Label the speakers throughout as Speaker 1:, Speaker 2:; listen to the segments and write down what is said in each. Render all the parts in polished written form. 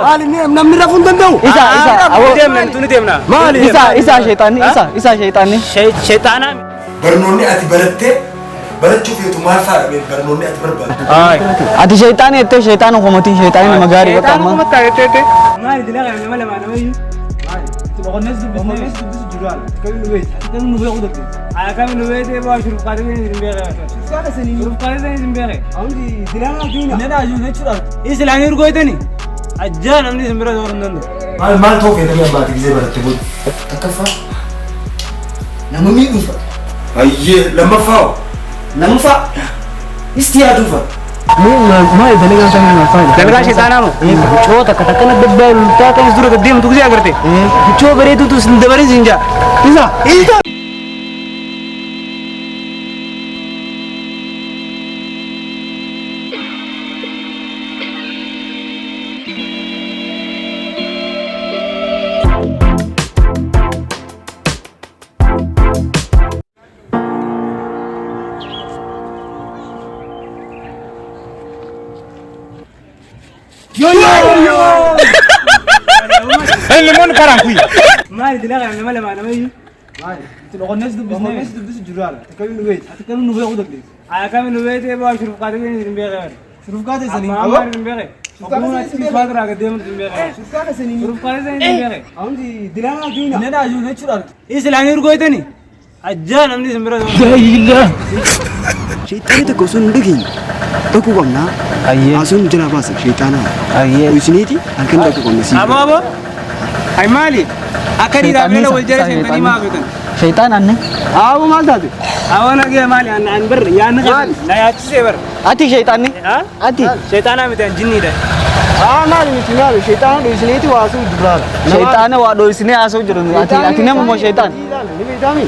Speaker 1: Maali namni rafuu hin danda'u?
Speaker 2: Isa isa
Speaker 3: Ni deemna nuti deemna.
Speaker 1: Maali?
Speaker 2: Isa isa sheexaanni isa isa sheexaanni.
Speaker 3: Sheexaana.
Speaker 4: Barnoonni ati barattee barachuu feetu maal fa'aadha mee barnoonni ati barbaaddu?
Speaker 2: Ati sheexaana jettee sheexaana komatiin sheexaanni nama gaarii bakka amma.
Speaker 3: Maali dilaa kana nama lama nama iyyuu. Maali? Boqonnees dubbisnee. Boqonnees dubbisu jiru ala. Akkamiin nu beekte? Akkamiin nu beekuu dandeesse? Akkamiin nu beekte baa shurufkaatee isin beekee. Shurufkaatee isin beekee. Hundi dilaa naa Nana ajuu jechuudha. Islaamii urgooytani. Ajjaa namni isin bira tooruu hin danda'u.
Speaker 4: Maal maal ta'uu feetanii amma ati gisee baratte booda?
Speaker 5: Takkaffaa nama miidhuufa.
Speaker 4: Ayyee lammaffaa hoo?
Speaker 5: Lammaffaa isti yaaduufa.
Speaker 1: Maali dalagaan isaa maal faayida?
Speaker 3: Dalagaa sheexaanaa moo? Mucoo takka takka na dabbaa lultaa ta'es dura gad deemtu gisee agarte. Mucoo bareeduutu sin dabarin sin jaa.
Speaker 1: Isa isa.
Speaker 3: Maali dilaa kana nama lama nama iyyuu. Maali? Boqonnees dubbisnee. Boqonnees dubbisu jiru ala. Akkamiin nu beekte? Akkamiin nu beekuu dandeesse? Akkamiin nu beekte baa shurufkaatee isin beekee.
Speaker 5: Shurufkaatee sanii.
Speaker 3: Amma amma isin beekee. Ogummaa achi faatura gad deemtu isin beekee.
Speaker 5: Shurufkaatee sanii.
Speaker 3: Shurufkaatee isin beekee.
Speaker 5: Hundi dilaa naa diina.
Speaker 3: Nana ajuu jechuudha. Islaamii urgooytani. Ajjaa namni isin bira
Speaker 5: Sheexaanni tokko osoo hin dhageenye dhaquu qabnaa.
Speaker 2: Ayyee.
Speaker 5: Haasawni jalaa baasa sheexaanaa.
Speaker 2: Ayyee.
Speaker 5: Isiniiti halkan dhaquu qabna sii.
Speaker 3: Aboo aboo. Ay maali? Akka dhiiraaf dhala wal jala seentanii maa hojjetan?
Speaker 2: Sheexaan anne.
Speaker 5: Aaboo maal taate?
Speaker 3: Awwa nagee maali? An bar yaadni kan na yaachisee bar.
Speaker 2: Ati sheexaanni. Ati.
Speaker 3: Sheexaanaa miti an jinniidha.
Speaker 5: Aa maali miti maali sheexaana dho'isiniiti waasuu duraala.
Speaker 2: Sheexaana waa dho'isinee haasa'u jiru. Ati ati nama moo sheexaan?
Speaker 5: Ni beektaami?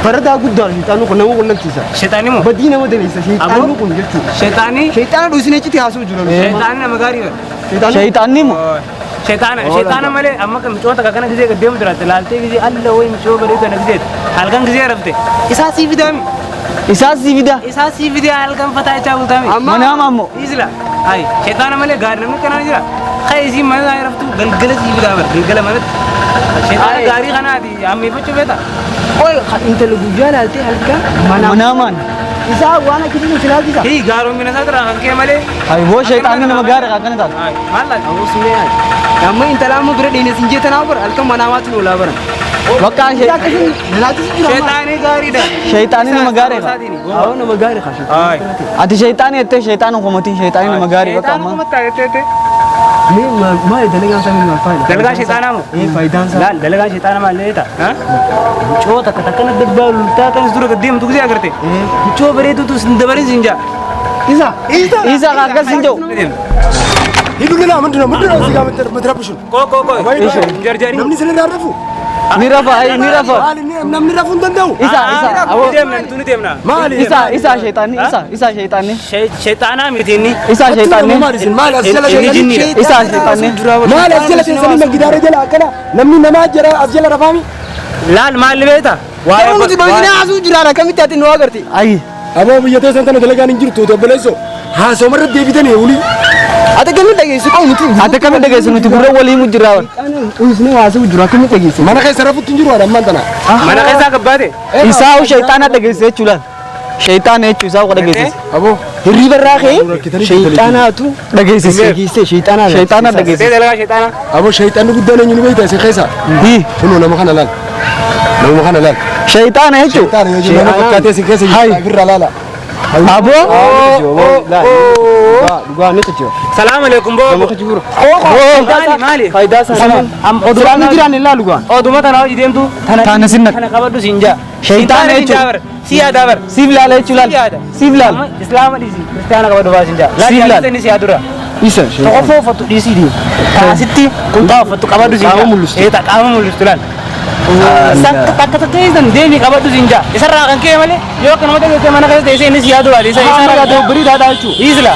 Speaker 5: Barataa guddaadha sheexaanni kun nama qunnamsiisa.
Speaker 3: Sheexaanni moo?
Speaker 5: Badii nama daleessa sheexaanni kun jechuudha.
Speaker 3: Sheexaanni
Speaker 5: Sheexaana dho'isinee citi haasuu jiru.
Speaker 3: sheexaanni nama gaarii bar.
Speaker 2: Sheexaanni moo?
Speaker 3: Sheexaana sheexaana malee amma kan micoota takka kana gisee gad deemu jiraatte laaltee gisee alla wayi micoo bareedu kana giseet halkan gisee rafte isaa sii fidaami
Speaker 2: Isaa si fida.
Speaker 3: isaa sii fidee halkan fataa jechaa bultaami.
Speaker 2: Manaama ammoo.
Speaker 3: Isla ay sheexaana malee gaarii namni kanaan jira kan isiin mana isaa raftu galgala sii fidaa bar galgala manatti sheexaana gaarii kanaati ammeeffachuu feeta.
Speaker 5: Ol intala guyyaa laaltee halkan mana.
Speaker 2: Manaamaan.
Speaker 5: Isaa waan akkasii nu silaalchisa.
Speaker 3: Hii gaaromina isaa irraa kan ka'e malee.
Speaker 2: Ayi boo sheexaanni nama gaarii akkana taate.
Speaker 3: Ay maal laata?
Speaker 5: Aboo sunnee yaad. Amma intala amma bira dhiine sin jeetanaa bara halkan manaamaatu loolaa bara.
Speaker 2: Bakka
Speaker 5: Akkasiin lalaachisi jira amma.
Speaker 3: Sheexaanii gaariidha.
Speaker 2: Sheexaanni nama gaariidha.
Speaker 5: Aboo nama gaarii kaa
Speaker 3: Ay.
Speaker 2: Ati sheexaana jettee sheexaana komatiin sheexaanni nama gaarii bakka amma.
Speaker 5: Maali dalagaan isaa maal faayida?
Speaker 3: Dalagaa sheexaanaa moo?
Speaker 5: Faayidaan isaa.
Speaker 3: Laal dalagaa sheexaana maal leeta? Mucoo takka takka na dabbaa lultaa ta'es dura gad deemtu gisee agarte. Mucoo bareeduutu sin dabarin sin jaa.
Speaker 5: Isa.
Speaker 1: Isa.
Speaker 2: Isa akkas hin jiru.
Speaker 1: Hidhu laa ምንድን ነው ምንድን ነው እዚህ ጋር የምትረብሹን?
Speaker 3: Koo koo koo. Jarjari.
Speaker 1: Namni isinirraa rafu?
Speaker 2: Ni rafa ayi ni rafa.
Speaker 1: Maali namni rafuu hin danda'u?
Speaker 2: Isa isa
Speaker 3: Ni deemna nuti ni deemna.
Speaker 1: Maali?
Speaker 2: Isa isa sheexaanni isa isa sheexaanni.
Speaker 3: Sheexaanaa miti inni.
Speaker 2: Isa sheexaanni.
Speaker 1: Maali isin maali as jala
Speaker 3: Inni
Speaker 1: teessanii?
Speaker 3: jinniidha.
Speaker 2: Isa sheexaanni.
Speaker 1: Maali as jala teessanii magidaara jala akkana namni namaa jala as jala rafaami?
Speaker 3: Laal maal beekta?
Speaker 5: Garuu nuti dho'isinee haasuu jiraadha akkamitti ati nu agarte?
Speaker 2: Ayi.
Speaker 1: Aboo biyya teessan tana dalagaan hin jirtu obboleessoo haasomarra deebitanii olii.
Speaker 5: Ati akkamitti dhageessu qabu nuti?
Speaker 2: Ati akkamitti dhageessu nuti gurra walii mu jirraa.
Speaker 5: Dho'isinee haasuu jira akkamitti dhageessu?
Speaker 1: Mana keessa rafutti hin jiru haadha ammaan tana.
Speaker 3: Mana keessaa gabbaate.
Speaker 2: Isaa sheexaana dhageesse jechuudha. Sheexaana jechuu isaa dhageessise.
Speaker 1: Aboo
Speaker 5: Hirriba irraa ka'ee sheexaanaatu
Speaker 2: Dhageessise.
Speaker 5: dhageessee sheexaanaa
Speaker 2: Sheexaana
Speaker 3: Tee
Speaker 2: dhageessise.
Speaker 3: dalagaa sheexaanaa.
Speaker 1: Aboo shayxaanni guddaan eenyu ni beektaa isin keessa?
Speaker 2: Hi.
Speaker 1: Kunoo nama kana laal. Nama kana laal.
Speaker 2: Sheexaana jechuu.
Speaker 1: Shayxaana yoo jennu nama fakkaatee isin keessa
Speaker 2: Hai.
Speaker 1: jiru ofirraa laala.
Speaker 2: Aboo.
Speaker 5: Dhugaa ni jira.
Speaker 3: Salaam alaikum boo. Maali maali?
Speaker 5: Faayidaa isaa. Oduu jiraan hin laalu gaa.
Speaker 3: Oduma tana hojii deemtu
Speaker 2: Tana sinna.
Speaker 3: tana qabadhu siin jaa.
Speaker 2: Sheexaana jechuun.
Speaker 3: Si yaada bar.
Speaker 2: Siif laala jechuu
Speaker 3: Si
Speaker 2: laal.
Speaker 3: yaada.
Speaker 2: Siif laal.
Speaker 3: Islaama dhiisi. Kiristaana qabadhu baa siin jaa.
Speaker 2: Siif laal.
Speaker 3: Laal inni si yaadura.
Speaker 5: Isa.
Speaker 3: Tokkoffoo uffatu dhiisii deemu. Taasitti qunxaa uffatu qabadhu siin jaa.
Speaker 5: Qaama mul'istu.
Speaker 3: Ee qaama mul'istu laal. Takka takka keessan deemii qabadhu siin jaa. Isarraa kan ka'e malee yoo akkanuma dhageessee mana keessa teessee inni si yaadu baate. Isa
Speaker 5: Amma yaada obbirii taadhaa jechuudha.
Speaker 3: Isla.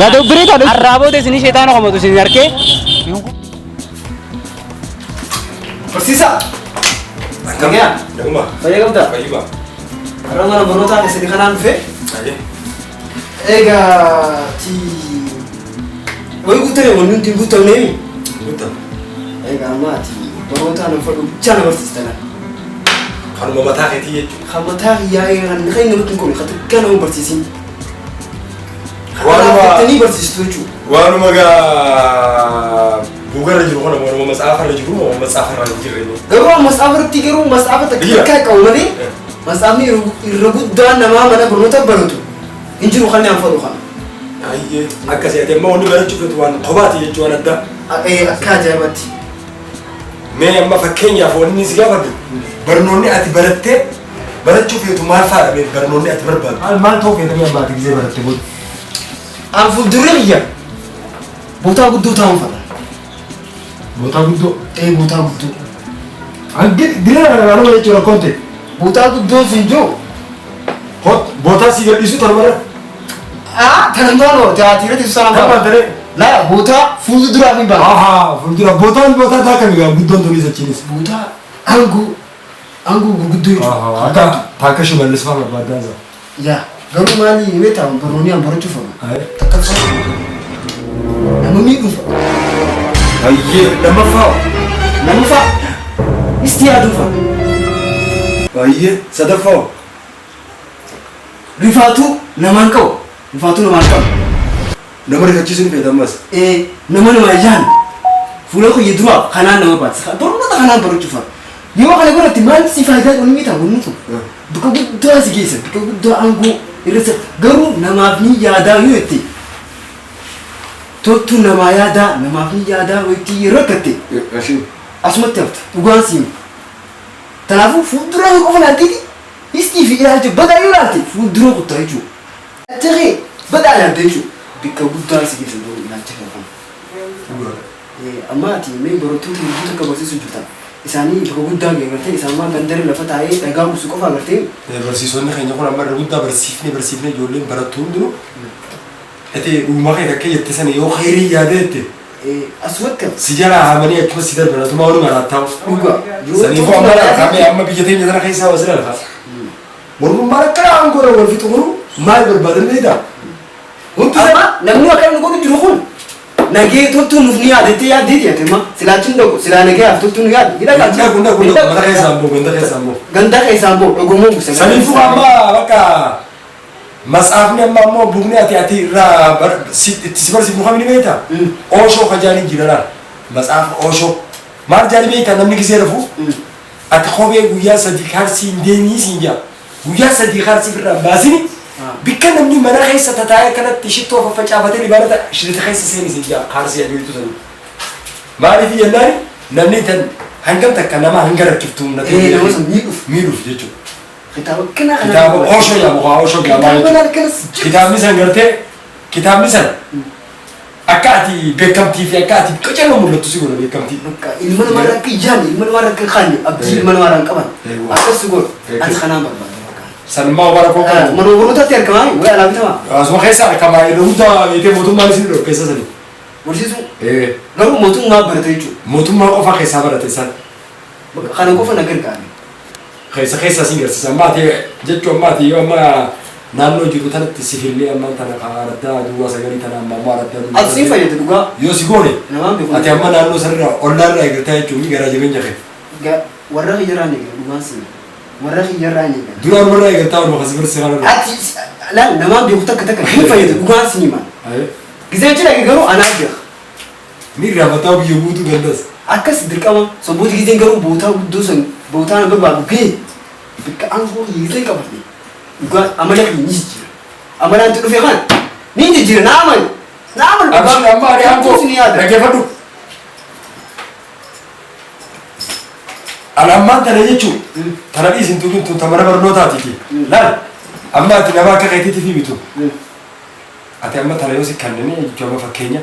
Speaker 5: Yaada obbirii taadhaa.
Speaker 3: Arraa booda isin sheexaana komatu isin harkee.
Speaker 5: Barsiisaa.
Speaker 4: Akkam? Naguma.
Speaker 5: Fayyaa qabdaa?
Speaker 4: Fayyuma.
Speaker 5: Har'a mana barnootaa keessatti kanaan dhufe.
Speaker 4: Ayyee.
Speaker 5: Egaa ti wayi guuttame wanni hundi hin guutamneemi.
Speaker 4: Mutta
Speaker 5: Egaa amma ati barootaan hin fadhu bichaa na barsiista laal.
Speaker 4: Kanuma mataa keetii jechuudha.
Speaker 5: Kan mataa kiyyaa kan kan namatti hin qabne kan xiqqaa nama barsiisin.
Speaker 4: Waanuma-
Speaker 5: Waanuma barsiistu jechuudha.
Speaker 4: Waanuma gaa buugarra jiru kana waanuma matsaafarra jiru moo matsaafarra hin jirre inni.
Speaker 5: Garuu matsaafa irratti garuu matsaafa takka
Speaker 4: Biyya.
Speaker 5: takkaa qabu malee matsaafni irra guddaan namaa mana barnoota baratu hin jiru kan naan fadhu kana.
Speaker 4: Ayyee akkasii ati amma wanni barachuu feetu waan kophaati jechuu waan addaa.
Speaker 5: Akka ajaa'ibaatti.
Speaker 4: Mee amma fakkeenyaaf wanni si gaafadhu barnoonni ati barattee barachuu feetu maal fa'aadha mee barnoonni ati barbaaddu?
Speaker 1: Maal maal ta'uu feetanii amma ati gisee baratte booda?
Speaker 5: An fuuldurri kiyya bootaa guddoo taa'uun fadha.
Speaker 1: Bootaa guddoo.
Speaker 5: Ee bootaa guddoo.
Speaker 1: Hangi diree kana naannoo jechuudha rakkoon ta'e.
Speaker 5: Bootaa guddoo siin jiru.
Speaker 4: Hot bootaa si gadhiisu tanuma
Speaker 5: Ah, tanan tono teatiirratti ibsaa
Speaker 1: Kan baatare.
Speaker 5: La bootaa fuulduraaf hin baana.
Speaker 1: Ahaa fuuldura bootaan bootaa taa kami gaa guddoon tunis achiinis.
Speaker 5: Bootaa aangoo aangoo gurguddoo jechuudha.
Speaker 1: Akka taakka shimallis fa'aa barbaaddaan isaa.
Speaker 5: Yaa garuu maali beektaa barnoonni an barachuu fedhu. Takka nama miidhuuf.
Speaker 4: Ayyee lammaffaa.
Speaker 5: Lammaffaa isti yaaduu fa'a.
Speaker 4: Ayyee sadaffaa.
Speaker 5: Rifaatuu namaan qabu. Rifaatuu namaan qabu.
Speaker 4: Nama rifachiisuun feeta ammas.
Speaker 5: Ee nama namaa yaanu fuula kiyya duraaf kanaan nama baatisa. Barnoota kanaan barachuu fa'a. Yoo kana godhatte maal si faayidaa qabu ni ta'a wanni kun. Bakka guddaa si geessa bakka guddaa aangoo irra garuu namaaf ni yaadaa yoo jette toltuu namaa yaadaa namaaf ni yaadaa wayitii yeroo argatte asumatti hafta dhugaan si hima. Kanaafuu fuuldura kee qofa ilaalteeti istii fi ilaalcha badaa yoo ilaalte fuuldura kuttaa jechuudha. Ilaalcha kee badaa ilaalte jechuudha. Bakka guddaa si geessa garuu ilaalcha kee kana. Amma ati mee barattoota hedduu takka barsiisuu jirta. Isaanii bakka guddaa ga'e gartee isaan maa gandara lafa taa'ee dhagaa guusu qofa agartee.
Speaker 4: Barsiisonni keenya kun amma irra guddaa barsiifnee barsiifnee ijoolleen barattu hundinuu ati dhuguma kee takka jette sana yoo khayrii yaadee jette
Speaker 5: Asumatti hafta.
Speaker 4: si jalaa haamanii achuma si darban atuma walumaa laattaa'u.
Speaker 5: Dhugaa. Yoo
Speaker 4: Saniifuu amma laata amma biyya teenya tana keessaa wasila lafa. Warrummaan akkana aangoo irra wal fixu kunu maal barbaadan beektaa? Wanti
Speaker 5: Amma namni akka inni godhu jiru kun nagee toltuu nuuf ni yaadattee yaaddeeti ati amma silaachiin dhaqu silaa nagee toltuu nu yaadde ni dhaqaa.
Speaker 4: Ganda gunda gunda mana keessaa immoo ganda keessaa immoo.
Speaker 5: Ganda keessaa immoo dhugumuu gusa.
Speaker 4: Saniifuu amma bakka matsaafni amma ammoo bukni ati ati irraa itti si barsiifnu kamini beektaa? Ooshoo ka jaanii jira laal. Matsaafa ooshoo. Maal jaanii beektaa namni gisee rafu? Ati kophee guyyaa sadii kaalsii hin deemii siin jaa. Guyyaa sadii kaalsii ofirraa hin baasini. Bikka namni mana keessa tataa'ee akkanatti shittoo faffacaafatee libaana shirita keessa seeni siin jaa kaalsii ajooltu sanii. Maaliif jennaani namni tan hangam takka nama hanga rakkiftu humna ta'e
Speaker 5: Nama san miidhuuf.
Speaker 4: Miidhuuf jechuudha.
Speaker 5: Kitaaba kana kana.
Speaker 4: Kitaaba ooshoo jedhamu haa ooshoo jedhamaa
Speaker 5: Kitaaba
Speaker 4: jechuudha.
Speaker 5: kana kanas jiru.
Speaker 4: Kitaabni san gartee kitaabni san akka ati beekamtii fi akka ati qacaroo mul'attu si godha beekamtii.
Speaker 5: Bakka ilma namaa irraa akka ijaan ilma namaa irraa akka kaanne abdii ilma namaa irraa hin qaban. Akkas si godha. Ati kanaan barbaada.
Speaker 4: Sanummaa bara koo qabu.
Speaker 5: Mana barnootaatti argamaa wayi alaa bitamaa.
Speaker 4: Asuma keessa argamaa yeroo hunda beekee mootummaan isin dhorke keessa sani.
Speaker 5: Barsiisuu. Garuu mootummaa barate jechuudha.
Speaker 4: Mootummaa qofa keessaa barate san.
Speaker 5: Kana qofa na gargaare.
Speaker 4: Keessa keessa sin garsiisa. Amma ati jechuun amma ati yoo amma naannoo jiru tanatti si fillee amma tana araddaa duwwaa sagalii tana amma ammoo araddaa duwwaa.
Speaker 5: Ati siin fayyada dhugaa.
Speaker 4: Yoo si goone.
Speaker 5: Namaan beeku.
Speaker 4: Ati amma naannoo sanirraa ollaarraa eegaltaa jechuun garaa jabeenya kee.
Speaker 5: Warra kiyyarraa ni eegala dhugaan siin. Warra kiyyarraa ni eegala.
Speaker 4: Duraan warra eegaltaa warra kasi barsiisa kana.
Speaker 5: Ati laal namaan beeku takka takka hin fayyadu dhugaan siin hima. Gisee jechuun dhage garuu anaaf beeka.
Speaker 4: Ni irraanfataa biyya guutuu gandas.
Speaker 5: Akkas dirqama sobbooti giseen garuu bootaa guddoo san bootaa na barbaadu ga'e bakka aangoo hiisee qabadhe dhugaa amala kiyya ni jijjiira. Amalaan itti dhufe kana ni jijjiira naa amani. Naa amani dhugaa.
Speaker 4: Abshir amma ani aangoo
Speaker 5: Ni yaada.
Speaker 4: dhaggeeffadhu. Ani ammaan tana jechuun tana dhiisin tuqin tun ta mana barnootaatiiti. Laal amma ati nama akka keetiitiif himitu. Ati amma tana yoo si kanneen jechuun amma fakkeenya.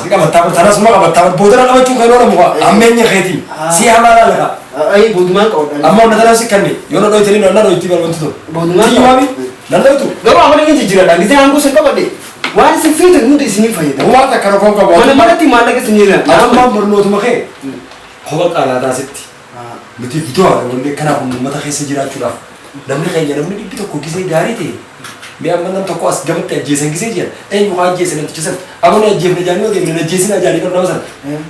Speaker 4: Si qabattaa tanas ma qabattaa boodana qabachuun kan oolamu ammeenya keetii si hamaa laala kaa.
Speaker 5: Ayi boodumaan qabadha.
Speaker 4: Amma onna tana si kanne yoo na dhoytanii na dhoyti barbantu tun.
Speaker 5: Boodumaan
Speaker 4: Tiyyi waami na dhoytu.
Speaker 5: Garuu amala ni jijjiiradha. Gisee aangoo san qabadhe waan isin feetan hunda isiniif fayyada.
Speaker 4: Waan takka rakkoon qabu.
Speaker 5: Mana manatti maallaqa isin jira.
Speaker 4: Atummaan barnootuma kee koba qaalaataa sitti. Nuti fidoo wanni kanaaf uummata keessa jiraachuudhaaf namni keenya namni dhibbi tokko gisee gaarii ta'e Mee amma nam tokko as gamatti ajjeesan gisee jiran eenyu haa ajjeesan namticha san amma ni ajjeefne jaanii yoo deemne ajjeesina jaanii bara nama san.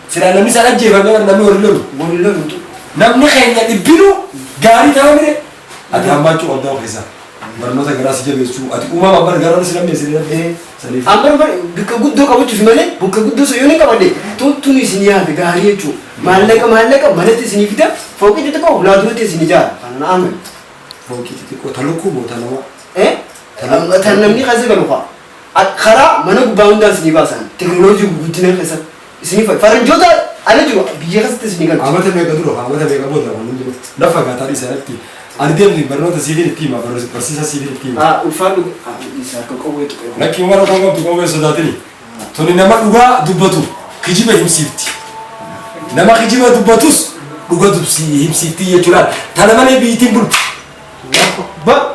Speaker 4: Silaa namni isaan ajjeefame bara namni waliin lolu.
Speaker 5: Waliin lolutu.
Speaker 4: Namni keenya dhibbinu gaarii ta'aa mire ati hammaachuu qabdaa of keessaa. Barnoota garaa si jabeessuu ati uumamaan bara garaan si lammeessine saniif.
Speaker 5: Amma bara bakka guddoo qabachuuf malee bakka guddoo sun yoo ni qabadhe tun isin yaada gaarii jechuudha. Maallaqa maallaqa manatti isinii fida fooqii xixiqqoo ulaa duratti isin ijaara. Kana na amani.
Speaker 4: Fooqii xixiqqoo ta lukkuu moo ta namaa?
Speaker 5: Eh? Tan namni keessa galu kaa. Karaa mana gubbaa hundaan isinii baasan. Teknooloojii guddina keessa isinii fayyada. Faranjoota ala jiru biyya keessatti isinii galchu.
Speaker 4: Amata meeqa dura amata meeqa booda waan hundi na fagaataa dhiisa irratti. Ani deemni barnoota siifin itti hima barsiisaa siifin itti hima.
Speaker 5: Ah, ulfaadhu. Ah, isa akka qawwee tuqee.
Speaker 4: Lakki waan koo qabdu qawwee sodaatini. Tuni nama dhugaa dubbatu kijiba himsiifti. Nama kijiba dubbatus dhuga dubsi himsiifti jechuudha. Tana malee biyyittiin bultu.
Speaker 5: Ba.